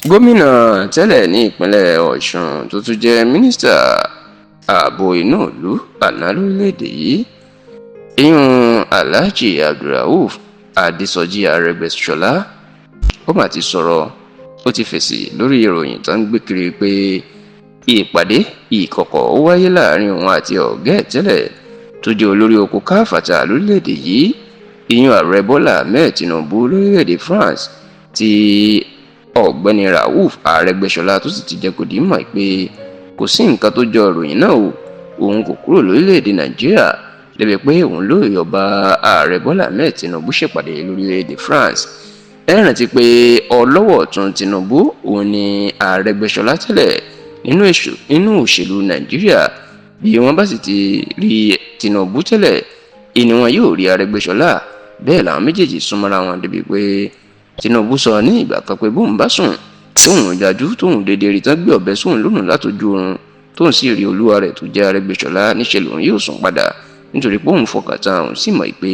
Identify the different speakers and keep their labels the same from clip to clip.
Speaker 1: Gómìnà tẹ́lẹ̀ ní ìpínlẹ̀ Ọ̀ṣun tó tún jẹ́ mínísítà ààbò inú ìlú àná lórílẹ̀‐èdè yìí, ìyún Alhaji Abdulrauf Adésọjí Arẹ́gbẹ́ṣọlá, ó mà ti sọ̀rọ̀. Ó ti fèsì lórí ìròyìn tó ń gbé kiri pé ìpàdé ìkọ̀kọ̀ ó wáyé láàrin òun àti ọ̀gá ẹ̀ tẹ́lẹ̀ tó jẹ́ olórí oko káfàtà lórílẹ̀‐èdè yìí, ìyún ààrẹ Bọ́lá Ahmed Tinubu lórílẹ̀‐èdè France, tí ọ̀gbẹ́ni Rauf Arẹ́gbẹ́ṣọlá tó sì ti jẹ́ kó di mọ̀ pé kò sí nǹkan tó jọ ìròyìn náà o. Òun kò kúrò lórílẹ̀‐èdè Nàìjíríà débi pé òun ló yọ bá ààrẹ Bọ́lá Ahmed Tinubu ṣèpàdé lórílẹ̀‐èdè France. Ẹ rántí pé ọlọ́wọ́ ọ̀tún Tinubu òun ni Arẹ́gbẹ́ṣọlá tẹ́lẹ̀ nínú òṣèlú Nàìjíríà. Bí wọ́n bá sì ti rí Tinubu tẹ́lẹ̀, ìní wọn yóò rí Arẹ́gbẹ́ṣọlá. Bẹ́ẹ̀ làwọn méjèèjì súnmọ́ra wọn débi pé Tinubu sọ ní ìgbà kan pé bóun bá sùn tóun jájú tóun dédé rí tán gbé ọ̀bẹ sóun lónìí látọjú oorun, tóun sì rí olúwa rẹ̀ tó jẹ́ Arẹ́gbẹ́ṣọlá, níṣẹ́ lòun yóò sùn padà, nítorí pé òun fọkàn tán, òun sì mọ̀ pé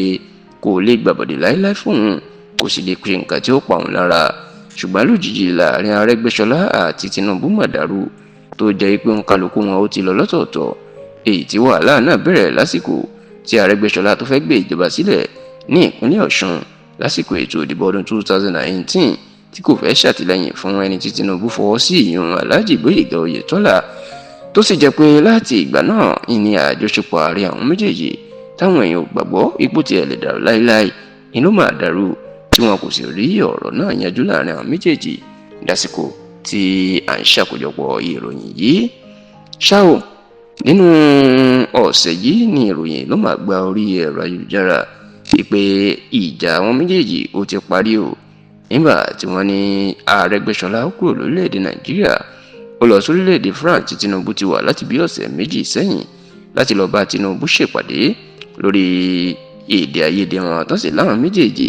Speaker 1: kò lè gbàbọ̀dè láéláé fóun, kò sì lè pe nǹkan tí ó pa òun lára. Ṣùgbọ́n lójijì láàrin Arẹ́gbẹ́ṣọlá àti Tinubu mà dàrú, tó jẹ́ pé ń kálukú wọn ó ti lọ lọ́tọ̀ọ̀tọ̀. Èyí tí wàhálà náà bẹ̀rẹ̀ lásìkò tí Arẹ́gbẹ́ṣọlá tó fẹ́ gbé ìjọba sílẹ̀ ní ìpínlẹ̀ Ọ̀ṣun lásìkò ètò ìdìbò ọdún 2019, tí kò fẹ́ ṣàtìlẹ́yìn fún ẹni tí Tinubu fọwọ́ sí, ìyún Alhaji Gbóyèga Oyètọ́lá, tó sì jẹ́ pé láti ìgbà náà ìní àjọṣepọ̀ ààrẹ àwọn méjèèjì táwọn èèyàn ò gbàgbọ́ ipò tí ẹ lè dàrú láéláé inú máa dàrú, tí wọn kò sì rí ọ̀rọ̀ náà yanjú láàrin àwọn méjèèjì dásìkò tí à ń ṣàkójọpọ̀ ìròyìn yìí. Ṣá o, nínú ọ̀sẹ̀ yìí ni ìròyìn ló máa gba orí ẹ̀rọ ayélujára pé ìjà àwọn méjèèjì ó ti parí o, nígbà tí wọ́n ní Arẹ́gbẹ́ṣọlá kúrò lórílẹ̀‐èdè Nàìjíríà, ó lọ sórílẹ̀‐èdè France tí Tinubu ti wà láti bí ọ̀sẹ̀ méjì sẹ́yìn láti lọ bá Tinubu ṣèpàdé lórí èdè àìyedè wọn, tó sì láwọn méjèèjì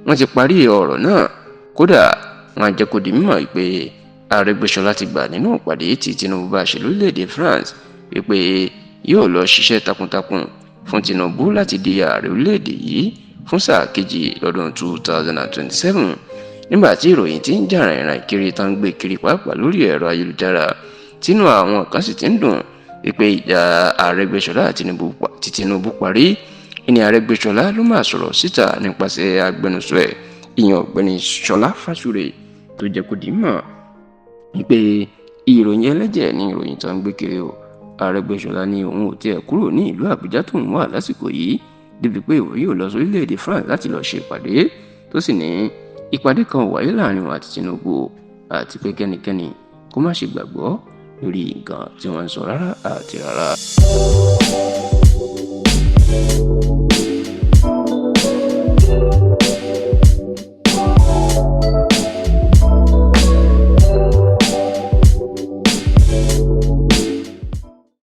Speaker 1: wọ́n ti parí ọ̀rọ̀ náà. Kódà wọ́n jẹ́ kó di mímọ̀ pé Arẹ́gbẹ́ṣọlá ti gbà nínú ìpàdé tí Tinubu bá ṣe lórílẹ̀‐èdè France wípé yóò lọ ṣiṣẹ́ takuntakun fún Tinubu láti di ààrẹ orílẹ̀‐èdè yìí fún sáà kejì lọ́dún 2027. Nígbà tí ìròyìn ti ń jà rìnrìn kiri tán gbé kiri pàápàá lórí ẹ̀rọ ayélujára, tínú àwọn kan sì ti ń dùn wípé ìjà Arẹ́gbẹ́ṣọlá àti Tinubu parí, ìní Arẹ́gbẹ́ṣọlá ló máa sọ̀rọ̀ síta nípasẹ̀ agbẹnusọ ẹ̀, ìyẹn ọ̀gbẹ́ni Ṣọlá Fáṣùrè, tó jẹ́ kó di mọ̀ wípé ìròyìn ẹlẹ́jẹ̀ ní ìròyìn tó ń gbé kiri o. Arẹ́gbẹ́ṣọlá ní òun ò tiẹ̀ kúrò ní ìlú Àbújá tóun wà lásìkò yìí débi pé òun yóò lọ sórílẹ̀-èdè France láti lọ ṣe ìpàdé, tó sì ní ìpàdé kan wáyé láàrin òun àti Tinubu, àti pé kẹ́nikẹ́ni kó má ṣe gbàgbọ́ lórí nǹkan tí wọ́n ń sọ rárá àti rárá.